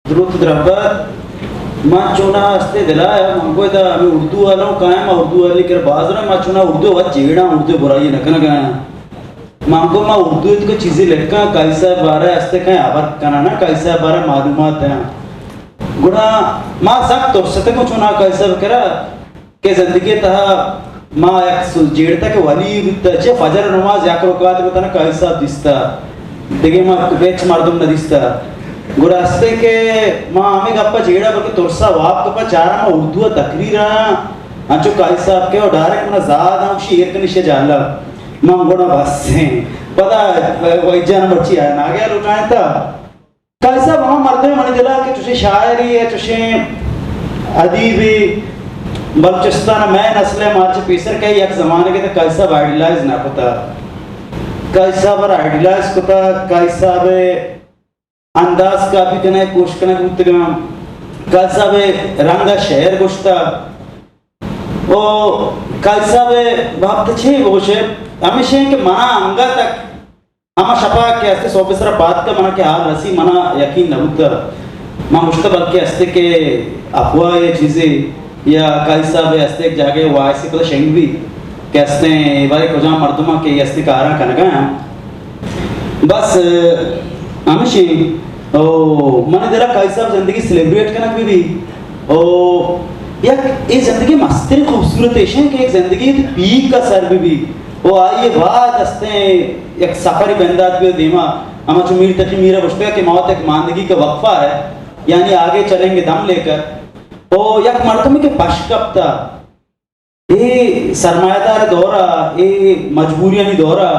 دروت دربت، من چونا استے دلا ءَ، من گو ادا ہمے اردو والوں کائیں، ما اردو والے کر باز رہا، ما چونا اردو وت جیڑاں، اردو برائی نہ کنگا۔ من گو ما اردو ات کو چیزی لکھاں، قاضی صاحب بارے استے کہیں خبر کنانا، قاضی صاحب بارے معلومات ہیں۔ گڑا ما سک ترستگوں چونا قاضی صاحب کرا، کہ زندگی تہا ما یک سو-، جیڑتا کہ ولی بوتا، چہ فجر نماز یک رکعت بوتا نا، قاضی صاحب دیستا، دگہ ما ہچ مردم نہ دیستا۔ گڑا استے کہ ما ہمیں گپا جیڑا، بلکہ ترسا واب کپا چارا ما اردو تقریر آیا، انچو قاضی صاحب کہ ڈائریکٹ منا زاد ہم شیر کنی شے جالا، من گڑا بس ہیں۔ پدا وحید جان مرچی آیا، ناگیا لوٹائیں تا۔ قاضی صاحب ہما مردمے منی دلا کہ چوشیں شاعرے ءُ چوشیں ادیبے بلوچستان ءَ مئے نسل ءَ مارچ پیسر کہ یک زمانگے تک قاضی صاحب آئیڈیلائز نہ کتا۔ قاضی صاحب ءَ آئیڈیلائز کتا، قاضی صاحب ءِ انداز کاپی کنگ ءِ کوشش کنگ بوتگاں۔ قاضی صاحب ءِ رنگ ءَ شعر گوشتا۔ او قاضی صاحب ءِ بابت چے بگوشے؟ ہمیش ایں کہ منا انگت ہما شپا کہ استے سہب سرا پاد کا منا کہ حال رسی، منا یقین نہ بوتا۔ من گوشتا بلکہ استے کہ افواہ یا چیزے یا قاضی صاحب استے ایک جاگہ وائس پدا شنگ بی کہ استے بارے کجام مردماں کہ استے کاراں کنگا ہیں۔ بس ہمشی او من دلا قاضی صاحب زندگی سیلیبریٹ کنگ بی بی۔ او یک اے زندگی مستر خوبصورت ایش ہیں کہ ایک زندگی پیک کا سر بی بی۔ او آئیے بعد استے یک سفری بندات بی دیما، ہما چو میر تقی میرا گوشتگا کہ موت ایک ماندگی کا وقفہ ہے، یعنی آگے چلیں گے دم لے کر۔ او یک مردمی کہ پش کپتا، اے سرمایہ دار دورا، اے مجبوریانی دورا،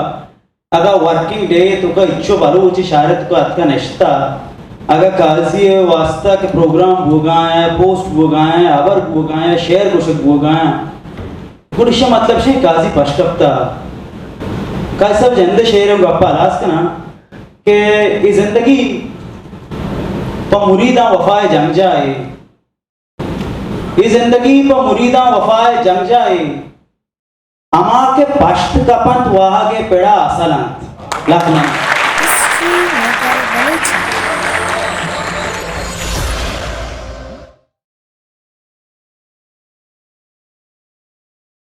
اگا ورکنگ ڈے تو کا اچو بلوچ شاعر تو کا اتکا نشتا، اگا قاضی واسطہ کہ پروگرام بوگا ہیں، پوسٹ بوگا ہیں، خبر بوگا ہیں، شعر گوشک بوگا ہیں، گڑا ایشی مطلب شے قاضی پش کپتا۔ قاضی صاحب جند شعر گپا ہلاس کنا کہ اے زندگی پہ مریداں وفائے جنگ جائے، اے زندگی پہ مریداں وفائے جنگ جائے، ہما کہ پشت کپنت واہگے پڑا اصل انت۔ لکھ منت۔